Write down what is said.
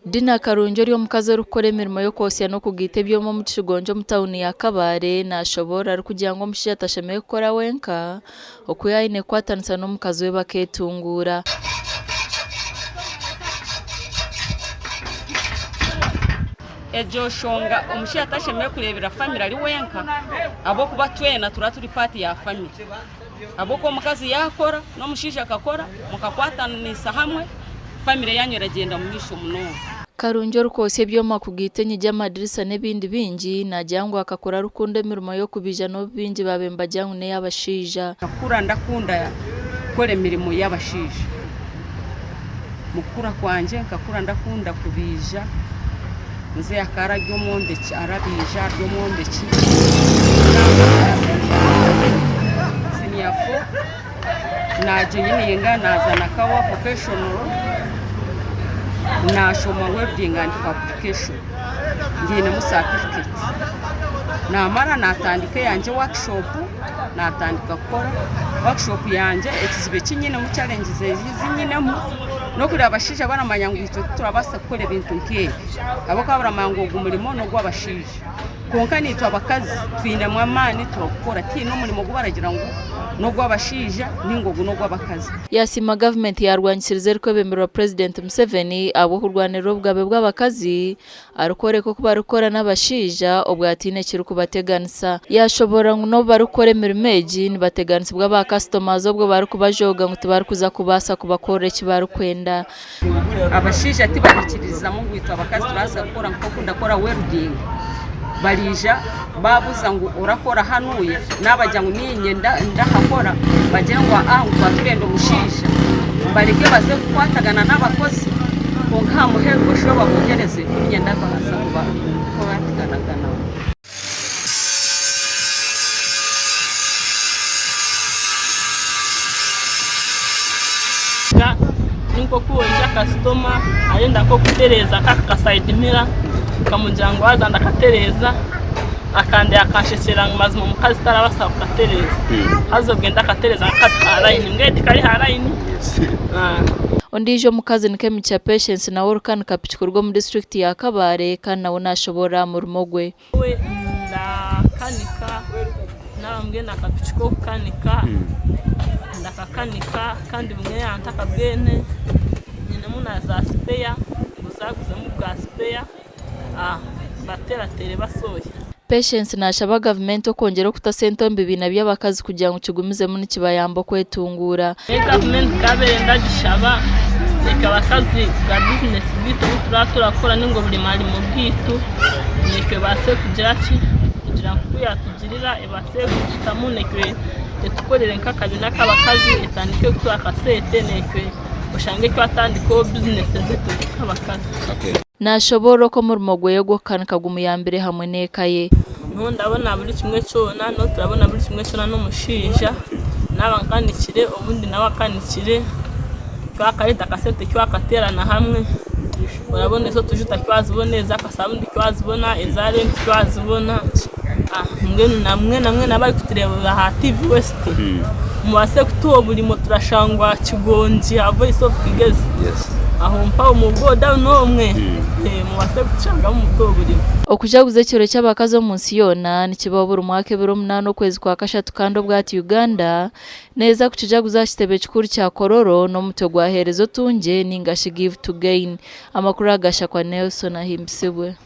Dinah Karungi ori omukazi orikukora emirimo y'okwotsya n'okugaita ebyoma omu Kishigonjo omu tauni ya Kabale nashoboorora arikugira ngu omushaija tashemereire kukora wenka okwihaho aine kukwatanisa n'omukazi we baketunguura. Egyo nshonga omushaija tashemereire kureebera famire ari wenka ahabw'okuba twena turaba turi paati ya famire ahabw'okuba omukazi yaakora n'omushaija akakora mukakwatanisa hamwe famire yaanyu eragyenda omu maisho munonga. Karungi orikwotsya ebyoma kugaita enyigi amadirisa n'ebindi bingi naagira ngu akakura arikukunda emirimo y'okubaija n'obu baingi baabaire nibagira ngu n'ey'abashaija. Nkakura ndakunda kukora emirimo y'abashaija. Mu kukura kwangye nkakura ndakunda kubaija, muzeeyi akaba ari omwombeki arabaija ari omwombeki siniya fo naajoyininga naaza Nakawa vocational naashoma welding and fabrication nyinemu certificate naamara naatandika eyangye workshop naatandika kukora workshop yangye ekizibu eki nyinemu challenges ezi nyinemu n'okureeba abashaija baramanya ngu itwe titurabaasa kukora ebintu nk'ebi ahabw'okuba baramanya ngu ogu murimo n'ogw'abashaija kwonka naitwe abakazi twinemu amaani turagukora tihaine omurimo ogu baragira ngu n'ogw'abashaija nainga ogu n'ogw'abakazi. Yasiima gavumenti yaarwanyisiriza erikwebemberwa Purezidenti Museveni ahabw'okurwanirira obugabe bw'abakazi arikworeka oku barikukora n'abashaija obwo hataine ekirikubateganisa. Yaashoboorora ngu n'obu barikukora emirimo egi, nibateganisibwa ba kasitomazi obwo barikubajooga ngu tibarikuza kubaasa kubakorera eki barikwenda. Abashaija tibarikirizamu ngu itwe abakazi turabaasa kukora nk'oku ndakora welding. Bariija baabuuza ngu orakora hanuya? Naabagira ngu niinye ndahakora, bagire ngu aa ngu twaba turenda omushaija. Bareke baze kukwatagana n'abakozi kwonka aha muheru bashube baboohereze kuriya ndabaasa kubatiganaga nabo. Ninkoku oija kasitoma arenda nkokutereeza nk'aka ka sayidi mira nkamugira ngu waaza ndakatereeza akandeeba akanshekyerera ngu mazima omukazi tarabaasa kukatereeza haza obwe ndakatereeza kari aha layini mbwenu tikari aha layini. Ondiijo omukazi ni Kemigisha Patience nawe orikukanika piki kuruga omu disiturikiti ya Kabale kandi nawe nashoboorora aha murimo gwe. Nyowe ndakanika naaba mbwenu akapiki k'okukanika ndakakanika kandi bumwe yaaba ntakabwine nyinemu na za sipeya nguzaguzemu bwa sipeya mbateratere basoya. Patience nashaba gavumenti okwongyera okuta sente omu bibiina by'abakazi kugira ngu kigumizemu nikibayamba okwetunguura. Nyowe gavumenti nkabaire ndagishaba itwe abakazi bwa bizinesi bwaitu obu turaba turakora ninga oburimarimo bwaitu naitwe ebaase kugira ki kugira ngu ku yatugirira ebaase kututamu naitwe etukorere nk'akabiina k'abakazi etandike kutuha akasente naitwe oshange twatandikaho bizinesi zaitu nk'abakazi. Nashoboorora oku omurimo gwe gw'okukanika gumuyambire hamwe n'eka ye. Nyowe ndabona buri kimwe kyona, nyowe turabona buri kimwe kyona n'omushaija, naaba nkanikire obundi nawe akanikire, twakareeta akasente twakateerana hamwe, orabona ez'otujuta twazibona, ez'akasabuuni twazibona, eza renti twazibona, mbwenu namwe mwena abarikutureeba aha TV West mubaase kutuha oburimo turashangwa Kigongi aha Voice of Kigezi aho mpaho omu godown omwe mubaase kutushangamu mutuhe oburimo. Okujaguza ekiro ky'abakazi omu nsi yoona nikibaho buri mwaka ebiro omunaana okwezi kwa kashatu kandi obwati Uganda neeza kukijaguza aha kitebe kikuru kya Kololo n'omutwe gwa Heereza Otungye ningashi Give to Gain. Amakuru aga Shakwa Nelson ahimbisibwe.